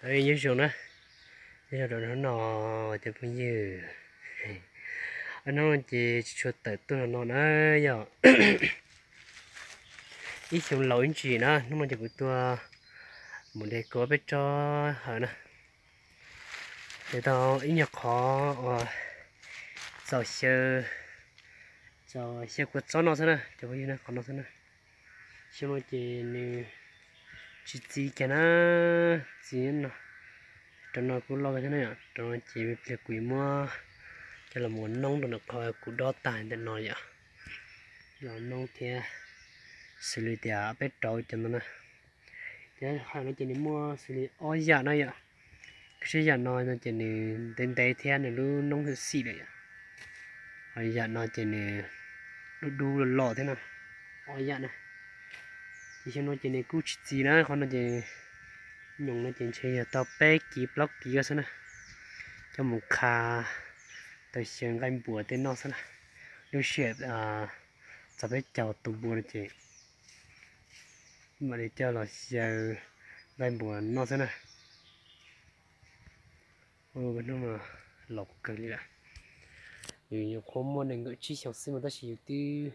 Nyob zoo na, nyob zoo rau hnub no cov phooj ywg. Hnub no ces tsis tshua tawm tuaj no na, yog ib xyoo laus ib ntsis na, hnub no ces kuv tuaj mus de kuv peb tsob hawm na. Ces tau ib nyuag qhov uas txaus xyaw, txaus xyaw kua txob no xwb na, cov phooj ywg na, qhov no xwb na. Xyoo no ces nws tsis txi kiag na, txi no, rau no kuj loj thiab na yom, rau no ces pliag kuv yuav muab coj los mus noob rau ntawm qhov kuv dob tag ntawm no yom, los noob thiab xws li tias peb rauv cov no na. Ces hawm no ces nws muaj xws li ob yam na yom, kuv siab yam no no ces nws ntev ntev thiab nws lub noob xim lawm yom. Ho yam no ces nws dub dub los los thiab na, ob yam na. Ces xyoo no ces nws kuj tsis txi na, qhov no ces nyoos no ces ntshe yog tau peb kiv plaub kiv xwb na, coj mus qha tau xyaw nqaij npua tej noj xwb na. Lub sij hawm txog peb caug tus npua no ces mam li coj los xyaw nqaij npua noj xwb na. Hnub no laus kawg li lawm, yus nyuam qhuav muaj nees nkaum tsib xyoos xwb mas tab sis yus twb,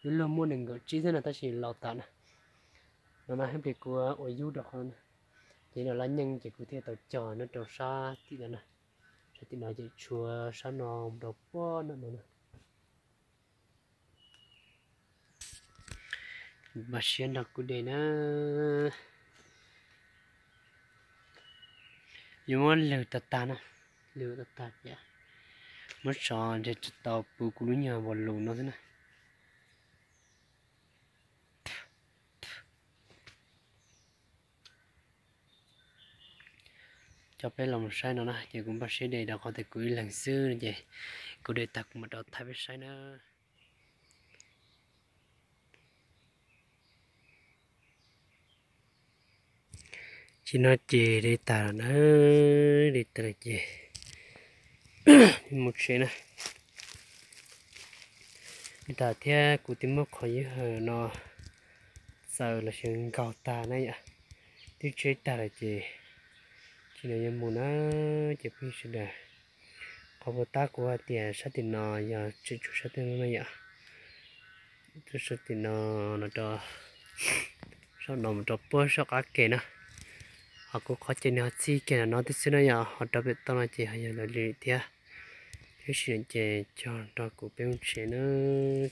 yus luag muaj nees nkaum tsib xwb no tab sis laus tas na. No na, ib pliag kuv ua yub rau qhov no, ces no laj nyeej ces kuv thiaj tau cog nyob rau sab tim no na. Sab tim no ces tshuav sab no rau puag nram no na. Npaj siab nrog kuv de na. Yuav muab lwg tag tag na, lwg tag tag ces muab tso ntshe tsis tau puv kuv lub nyuag npua lus no xwb na. Coj peb los mus saib no na, ces kuv npaj siab de rau qhov tias kuv ib leeg xwb no ces kuv de tag kuv mam rov thaij peb saib na. Tsis no ces de tag lawm na, de tag lawm ces mus tsev na. De tag thiab kuv twb muab qhov ywj hawm no txaws los sis nkaug tag na yom, twb tseb tag lawm ces tsis no yuav mus na, ces phooj ywg sawv daws. Qhov puas tab kuv hais tias sab tim no yog tseem tshuav sab tim no na yom, sab tim no no rau, sab no mus rau puag sab qab ke na. Ho kuv qhov ces nws ho txij kiag no tib xwb na yom, ho rau pem toj no ces ho yog lawv lwm thiab. Tab sis ces cog nrog kuv peb mus tsev na,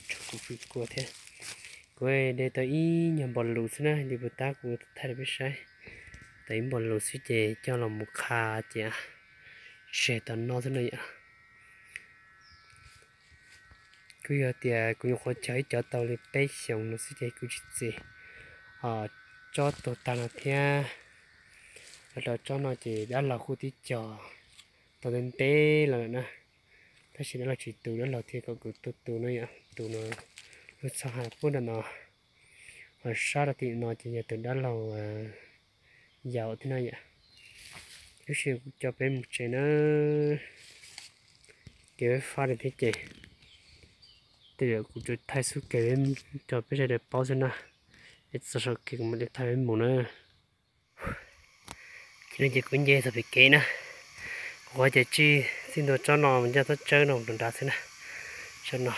tshuav kuv pw kua thiab. Kuv de tau ib nyuag npua lus xwb na, li puas tab kuv thaij rau peb saib. Tau ib npua lus xwb ces coj los mus qha ces tseg tau noj xwb na yom. Kuj yog tias kuv nyuam qhuav cog ib cov tau li peb xyoos no xwb ces kuj tsis txi. Tsob tuag tag no thiab, los rau tsob no ces dab laug kuj tib cog tau ntev ntev los lawm na. Tab sis dab laug tsis tu, dab laug thiaj kom kuv tuaj tu no yom, tu no lub txhoj hais puag nram no. Ho sab rau tim no ces yog tus dab laug yaus thiab no yom. Lub sij hawm kuv coj peb mus tsev na, kev peb fab li thiab ces tej zaum kuv tsuas thaij xub kev peb coj peb sawv daws paub xwb na. Es txog saum kev kuv mam li thaij peb mus na. Ces no ces kuv nce txog pem kev na, kuv qhov ces txij ntua tsob no mus ncaj tsob tsawb no rau nrad xwb na. Tsob no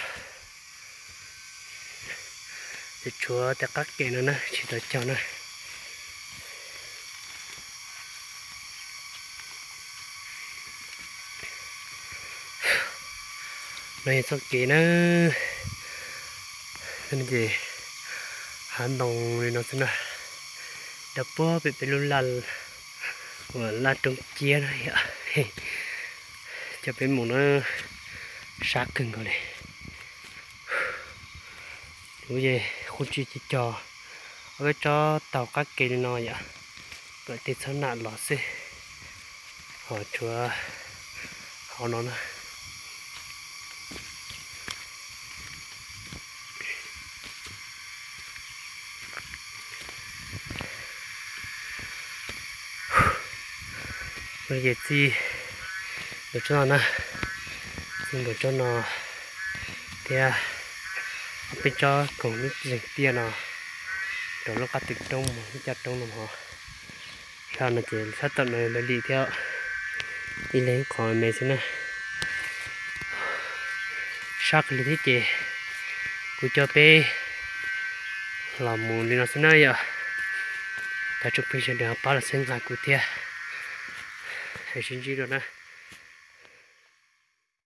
ces tshuav tej qab ke no na tsis tau cog na. No yog txoj kev na, ces hav ntoo li no xwb na, rau puag pem peb lub laj, uas laj roob ciab na yom. Coj peb mus na, sab kawg nkaus li. Kuv ces kuj tsis cog, ob peb tsob taug qab ke li no yom, kom tej txhob nam los xwb. Ho tshuav hauv no na. Ces txij nkaus tsob no na, txij nkaus tsob no thiab ob peb tsob koog lub zeeg tiaj no rau lub qab twg roob mus lub caj roob no ho. Tag no ces sab tom no lim thiab, ib leeg qhov me xwb na. Sab kawg li thiab ces kuv coj peb los mus li no xwb na yom. Thov tsoom phooj ywg sawv daws pab los saib nqa kuv thiab. Sib ntsib dua na.